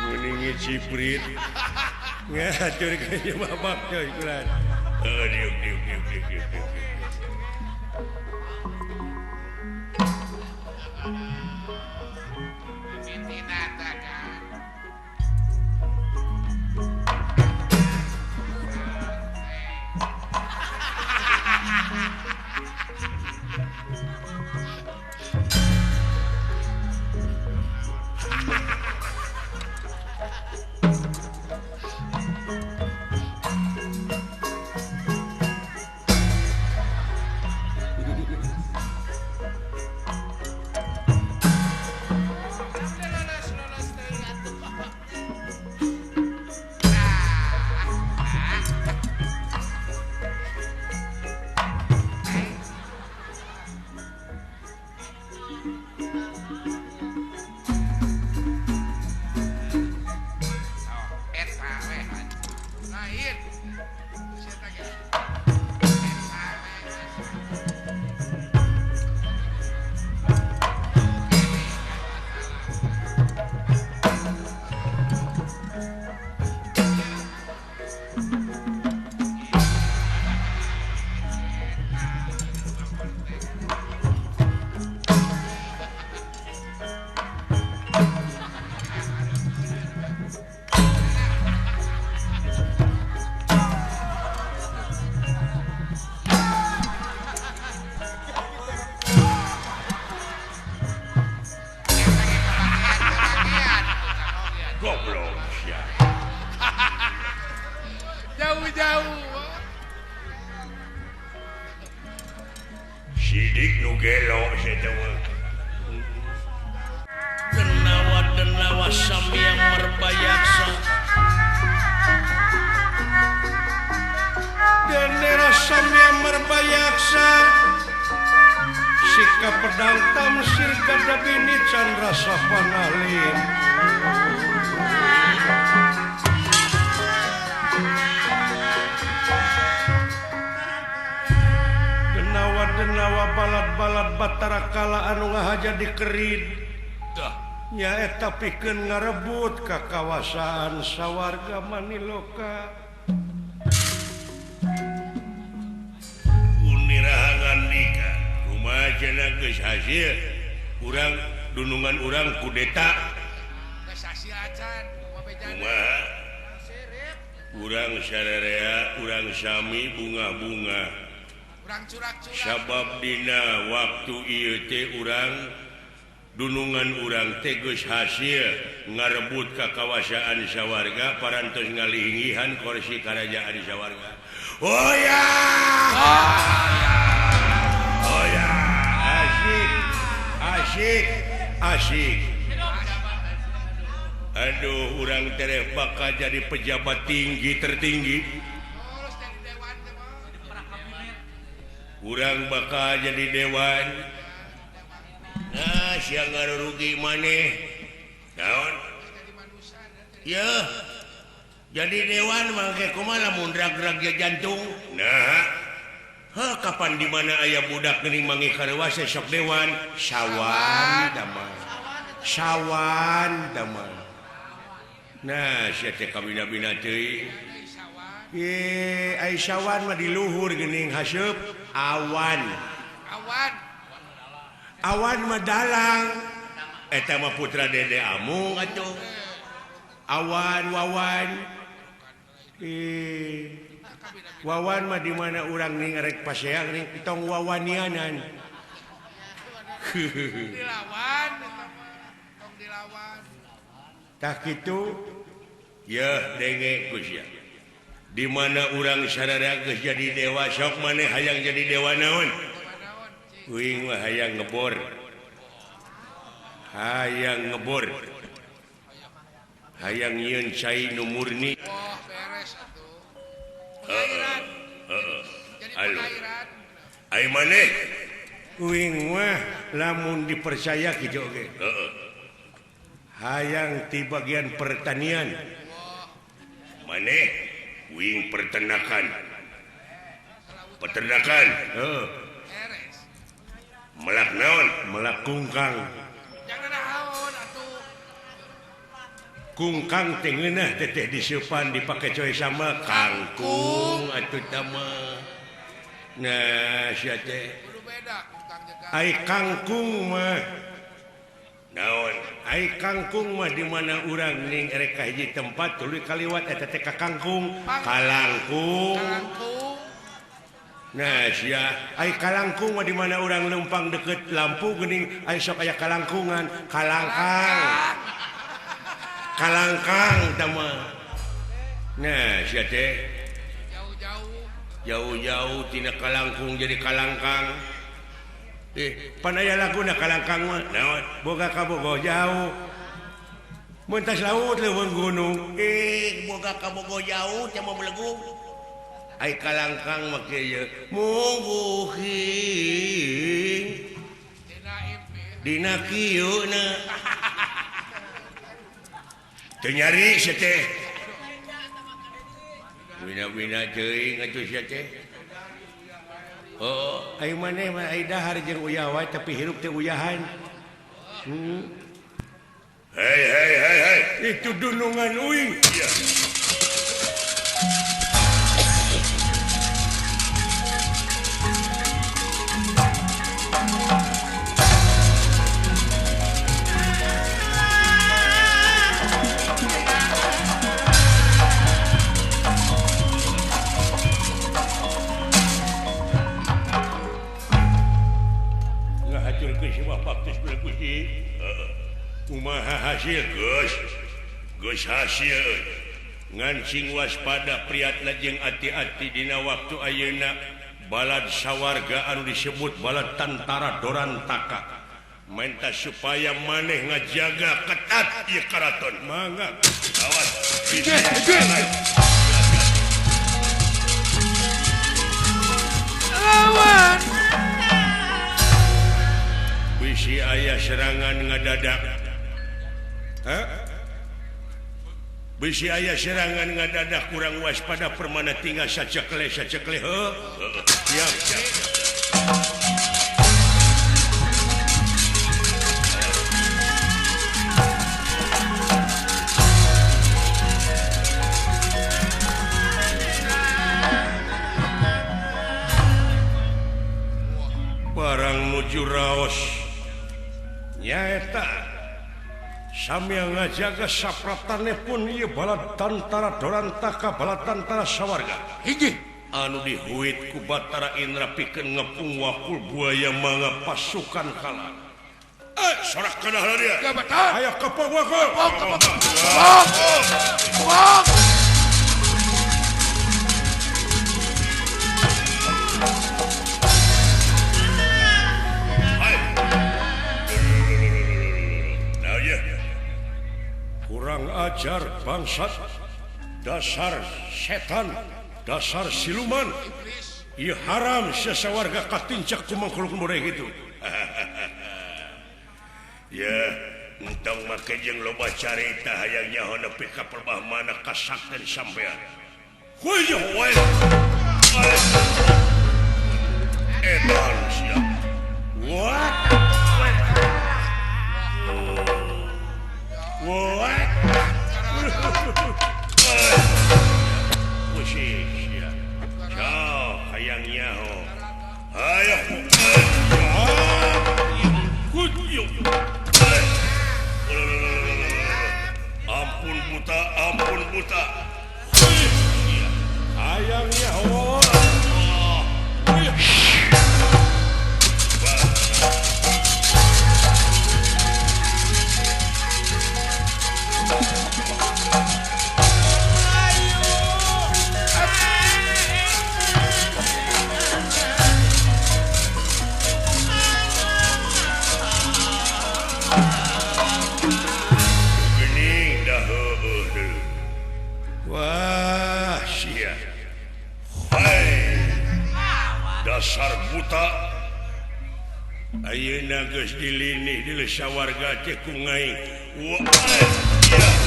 Muningi ciprit. Ngatur ka ieu babak coy kulan. Heuh diuk diuk diuk diuk diuk. Pedang tamsir kadabini candra sapanalim denawa denawa balad-balad batara kala anu ngahaja dikerid nyaeta pikeun ngarebut ka kawasaan sawarga Maniloka unirahangan nikah kumaha geus hasil urang dunungan urang kudeta geus hasil acan kumaha urang sararea urang sami bunga-bunga urang curak-curak sabab dina waktu ieu teh urang dunungan urang teh geus hasil ngarebut ka kawasaan sawarga parantos ngalinggihan kursi karajaan sawarga. Oh ya, oh ya, asyik asyik asyik. Aduh, urang tereh bakal jadi pejabat tinggi tertinggi. Urang bakal jadi dewan. Nah, siang ngarugi maneh. Naon? Ya. Jadi dewan mangke kumaha lamun drag-drag jantung. Nah. Hah, kapan di mana aya budak geuning manggih karewasa sok dewan? Sawan damang. Sawan damang. Nah, sia teh kabina-bina teuing. Eh, ai sawan mah di luhur geuning haseup awan. Awan. Awan mah dalang. Eta mah putra Dede Amung atuh. Awan wawan. Eh, wawan mah di mana urang ning rek paseang ning tong wawanianan. Dilawan eta mah, tong dilawan. Tah kitu yeuh denge ku sia. Di mana urang sararea geus jadi dewa sok maneh hayang jadi dewa naon? Uing mah hayang ngebor. Hayang ngebor. Hayang nyieun cai nu murni. Oh, beres atuh. Pengairan. Heeh. Jadi pengairan. Ai maneh? Uing mah lamun dipercaya kitu oge. Heeh. Hayang ti bagian pertanian. Maneh? Uing peternakan. Peternakan. Heeh. Melak naon? Melak kungkang. Jangan naon atuh. Kungkang teh ngeunah teteh diseupan dipake coy sama kangkung atuh tah mah. Nah sia teh. Ai kangkung mah naon? Ai kangkung mah di mana urang ning erek ka hiji tempat tuluy kaliwat eta teh ka kangkung, kalangkung. Nah sia, ai kalangkung mah di mana urang leumpang deket lampu geuning ai sok aya kalangkungan, kalangkang. Kalangkang tah mah. Nah sia teh jauh-jauh. Jauh-jauh tina kalangkung jadi kalangkang. Pan aya laguna kalangkang mah. Naon? Boga kabogoh jauh. Mentas laut leuweung gunung. Boga kabogoh jauh teh mah belegung. Ai kalangkang mah kieu mungguhing. Dina kieu na. Teu nyari sia teh. Wina-wina teuing atuh sia teh. Oh, ai maneh mah ai dahar jeung uyah wae tapi hirup teh uyahan. Hei hei hei hei, itu dunungan uing. Iya. Kumaha hasil geus geus hasil ngan sing waspada priatna jeung ati-ati dina waktu ayeuna balad sawarga anu disebut balad tantara Dorantaka menta supaya maneh ngajaga ketat ieu karaton mangga awas. Lawan bisi aya serangan ngadadak. Bisi aya serangan ngadadak kurang waspada permana tinggal sacekle sacekle heuh. Siap siap. Barang nuju raos nyaeta sambil ngajaga sapratane pun ieu balad tantara Dorantaka balad tantara sawarga hiji anu dihuit ku Batara Indra pikeun ngepung wakul buaya mangga pasukan kalah. Sorak kana dia. Ayo kepung wakul. Kepung. Kurang ajar bangsat, dasar setan, dasar siluman. Ieu haram sasawarga katincak ku mangkuluk mureh gitu. Ya, entong make jeung loba carita hayang nyaho nepi ka perbah mana kasakten sampean. Huyuh we. Edan sia. What? What? Pusing sia. Sok hayang nyaho. Hayo. Ampun buta, ampun buta. Hayang nyaho. Wah, sia. Hai. Dasar buta. Ayeuna geus dilinih di sawarga teh ku ngaing. Wah, sia.